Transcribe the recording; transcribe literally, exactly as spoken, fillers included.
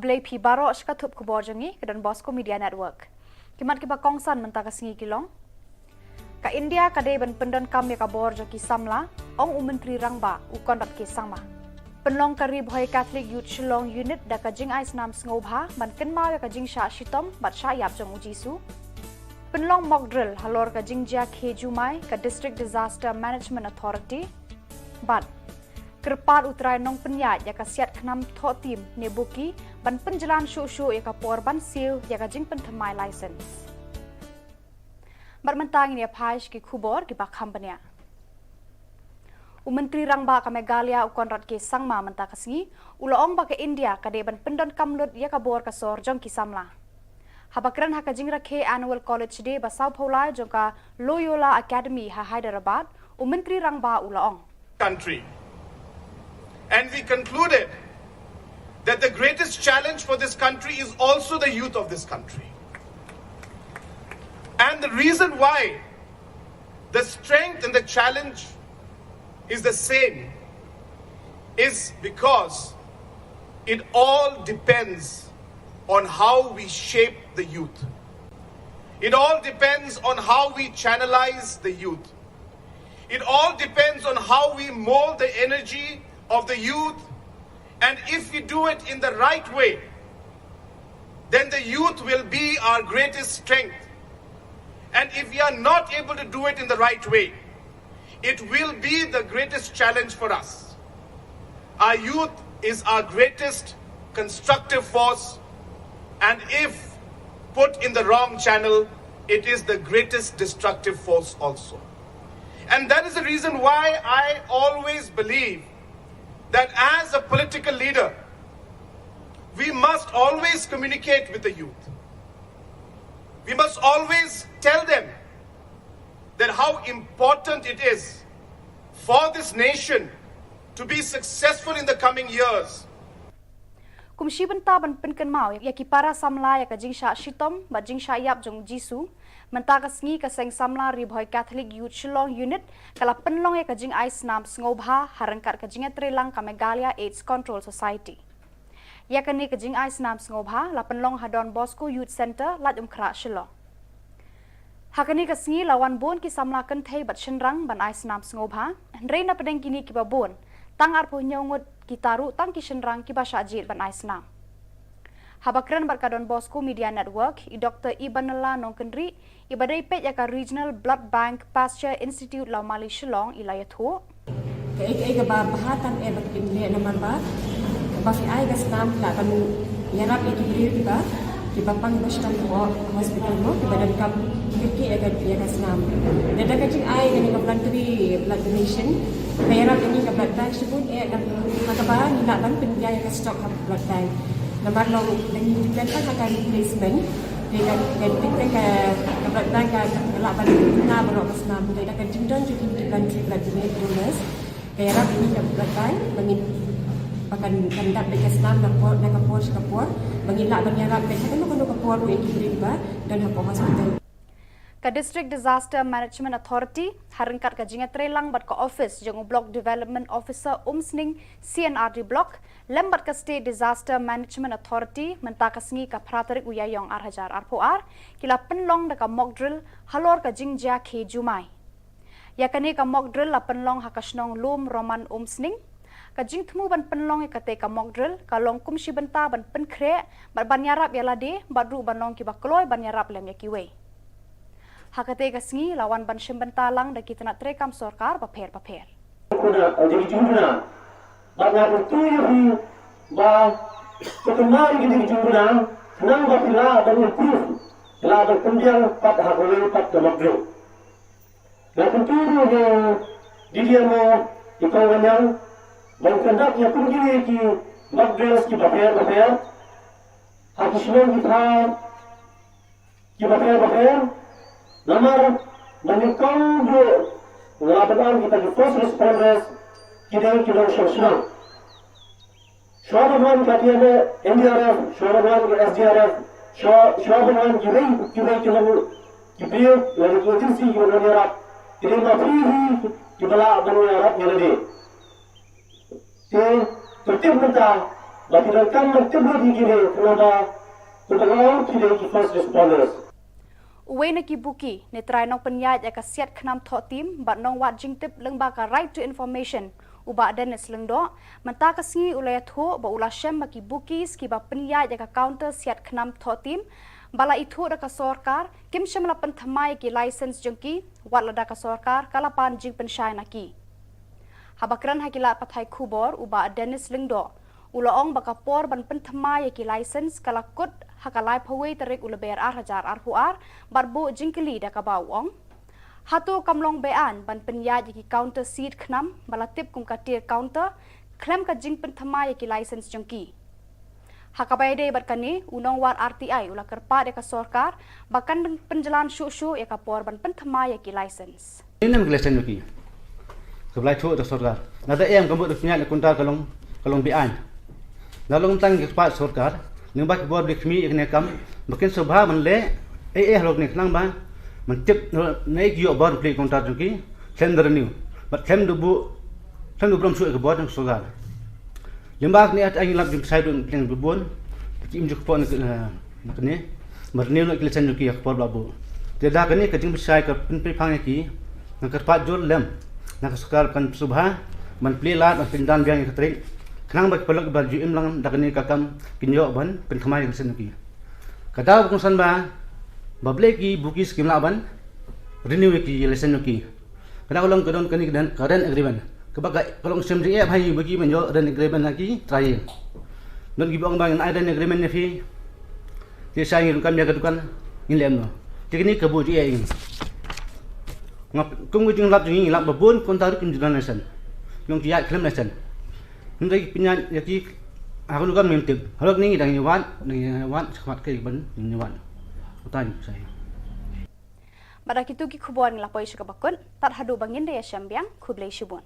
Dei phi baroh sha ka thup khubor jong ngi ka Don Bosco Media Network. Ki mat kiba kongsan mynta ka sngi ki long: Ka India ka dei ban pyndonkam ïa ka bor jong ki samla, ong u Myntri Rangbah u Conrad K Sangma. Pynlong ka Ri Bhoi Catholic Youth Shillong Unit da ka jingai snam sngewbha ban kynmaw ïa ka jingshah shitom bad shah ïap jong u Jisu. Pynlong mock drill halor ka jingjia khie jumai ka District Disaster Management Authority. Bad kyrpad u Trai Nongpynïaid ïa ka siat khnam thohtim ne Buki ban pynjlan shuh shuh ïa ka por ban siew ïa ka jingpynthymmai license. Bad mynta ngin ïa phai sha ki khubor kiba kham bniah. U Myntri Rangbah ka Meghalaya u Conrad K Sangma mynta ka sngi u la ong ba ka India ka dei ban pyndonkam lut ïa ka bor ka sor jong ki samla. Haba kren ha ka jingrakhe Annual College Day ba sawphew lai jong ka Loyola Academy ha Hyderabad, u Myntri Rangbah u la ong: Country. And we concluded that the greatest challenge for this country is also the youth of this country. And the reason why the strength and the challenge is the same is because it all depends on how we shape the youth. It all depends on how we channelize the youth. It all depends on how we mold the energy of the youth. And if we do it in the right way, then the youth will be our greatest strength. And if we are not able to do it in the right way, it will be the greatest challenge for us. Our youth is our greatest constructive force, and if put in the wrong channel, it is the greatest destructive force also. And that is the reason why I always believe that as a political leader, we must always communicate with the youth. We must always tell them that how important it is for this nation to be successful in the coming years. Kum shi bynta ban pynkynmaw ïa ki para samla ïa ka jingshah shitom bad jingshah ïap jong u Jisu, mynta ka sngi ka Seng Samla Ri Bhoi Catholic Youth Shillong Unit ka la pynlong ïa ka jingai snam sngewbha ha ryngkat ka jingïatreilang ka Meghalaya AIDS Control Society. Ïa kane ka jingai snam sngewbha la pynlong ha Don Bosco Youth Centre, Laitumkhrah, Shillong. Ha kane ka sngi la wan bun ki samla kynthei bad shynrang ban ai snam sngewbha. Hynrei na pdeng kine kiba bun, tang arphew hynñiew ngut kita ruh tang ki shynrang kiba shah jied ban ai snam. Haba kren bad ka Don Bosco Media Network, i Doktor Ibanella Nongkynrih, iba dei peit ïa ka Regional Blood Bank Pasteur Institute Lawmali Shillong, i la ïathuh. Kaei kaei kaba bha tam eh ba kin leh namar ba, ba phi ai ka snam lah ban ïarap ïa ki briew kiba, kiba pang ba shitom ha hospital mo, kiba donkam kyrkieh ïa ka, ïa ka snam. Lada ka jingai kane ka voluntary blood donation ka ïarap ïa ngi ka blood bank shibun eh, ha kaba ngi lah ban pynïaid ïa ka stock ha blood bank. Namar long da ngi depend ha ka replacement. Te ka, ka, ka, ka, ka blood bank ka, ka lah ban pynïaid baroh ka snam. Te da ka jingdon jong ki blood, blood donors ka ïarap ïa ngi ka blood bank ba ngin, ba kan, kan dap beit ka snam na por, na ka por sha ka por, ba ngin lah ban ïarap beit ha kano kano ka por ruh ïa ki briew ba don hapoh hospital. Ka District Disaster Management Authority ha ryngkat ka jingïatreilang bad ka office jong u Block Development Officer Umsning C and R D Block lem bad ka State Disaster Management Authority mynta ka sngi ka phra tarik u Ïaïong ar hajar arphew ar ki la pynlong da ka mock drill halor ka jingjia khie jumai. Ïa kane ka mock drill la pynlong ha ka shnong Lum Roman Umsning. Ka jingthmu ban pynlong ïa katei ka mock drill ka long kum shi bynta ban pynkhreh bad ban ïarap ïa lade bad ruh ban long kiba kloi ban ïarap lem ïa kiwei. Ha katei ka sngi la wan ban shim bynta lang da ki tnat treikam sorkar bapher bapher. Kuna, eh, dei ki jingkuna. Bad nga kyntu ïa phi ba to kynmaw ïa ki dei ki jingkuna khnang ba phi lah ban improve, phi lah ban pynbiang pat ha kawei pat ka mock drill. Nga kyntu ruh ïa u D D M O i Kong Wanyang ban conduct ïa kum kine ki mock drills kiba pher bapher ha ki shnong ki thaw kiba pher bapher. Namar ba nyngkong ruh nga la pynlong kita ki first responders ki dei ki nongshong shnong. Shuwa ban wan ka T N A, N D R F, shuwa ban wan ka S D R F, shuwa, shuwa ban wan kiwei kiwei ki long ki briew lane ki agency kiba don ïarap, ki dei ma phi hi kiba lah ban ïarap ïa lade. Te to tip mynta Ba ki donkam ban tip ïa kine, khnang ba kin ong ki dei ki first responders. Uwei na ki buki ne trai nongpynïaid ïa ka siat khnam thohtim bad nongwad jingtip lyngba ka Right to Information, u Bah Dennis Lyngdoh, mynta ka sngi u la ïathuh ba u la shem ba ki bukis kiba pynïaid ïa ka counter siat khnam thohtim ba la ithuh da ka sorkar kim shym la pynthymmai ïa ki license jong ki, wat lada ka sorkar ka la pan jingpynshai na ki. Haba kren ha ki lad pathai khubor, u Bah Dennis Lyngdoh u la ong ba ka por ban pynthymmai ïa ki license ka la kut ha ka laiphew wei tarik u Lber ar hajar arphew ar, bad buh jingkylli da kaba u ong, hato kam long be-aiñ ban pynïaid ïa ki counter siat khnam ba la tip kum ka tier counter khlem ka jingpynthymmai ïa ki license jong ki? Ha kaba ïadei bad kane, u nongwad R T I u la kyrpad ïa ka sorkar ba kan pynjlan shuh shuh ïa ka por ban pynthymmai ïa ki license. Ym em ki license jong ki. Ka Blai thuh da sorkar. Lada em ka mut pynïaid ïa ka counter ka long, ka long be-aiñ. Nga long tang kyrpad sorkar, lyngba ki bor ba khmih ïa kane ka kam, ba kin sngewbha ban leh ei ei halor kane khnang ba ban tip naei ki ïoh bor plie counter jong ki, khlem da renew, bad khlem da buh, khlem da burom shuh ïa ka bor jong sorkar. Lyngba kane, haba ngi lap jingpynsai bun, pynlong bun, ki im ju kpoh na, eh, na kane, ba renew noh ki license jong ki ïa ka por ba la buh. Te da kane ka jingpynsai ka pynpyrphang ïa ki, nga kyrpad jur lem na ka sorkar kan sngewbha ban plie lad, ban pyndan biang ïa ka tarik, khnang ba ki paralok ba ju im lang da kane ka kam kin ïoh ban pynthymmai ïa ka license jong ki. Ka daw ba kongsan ba, ba balei ki bukis kim lah ban renew ïa ki license jong ki. Ka daw ka long, ka don kane ka don ka rent agreement. Kaba ka, ka long shem jingeh ba ha ngi buki ban ïoh rent agreement na ki trai ïing. Don kiba ong ba ngin ai rent agreement ïa phi, te sa ngi ruh kam ïa ka dukan, ngin leh kumno? Te kane ka buh jingeh ïa ngi. Nga, kum ka jinglap jong ngi, ngi lap ba bun counter ruh kim ju don license. Long ki ïaid khlem license. Hynrei ki pynïaid ïa ki ha ka dukan, ngim tip. Halor kane ngi dang ïa wad, dang ïa wad shakhmat kaei ban ïa wad. Uta ngi sa ïa. Bad da kitu ki khubor ngi la poi sha kaba kut, tad haduh ba ngin da ïashem biang, khublei shibun.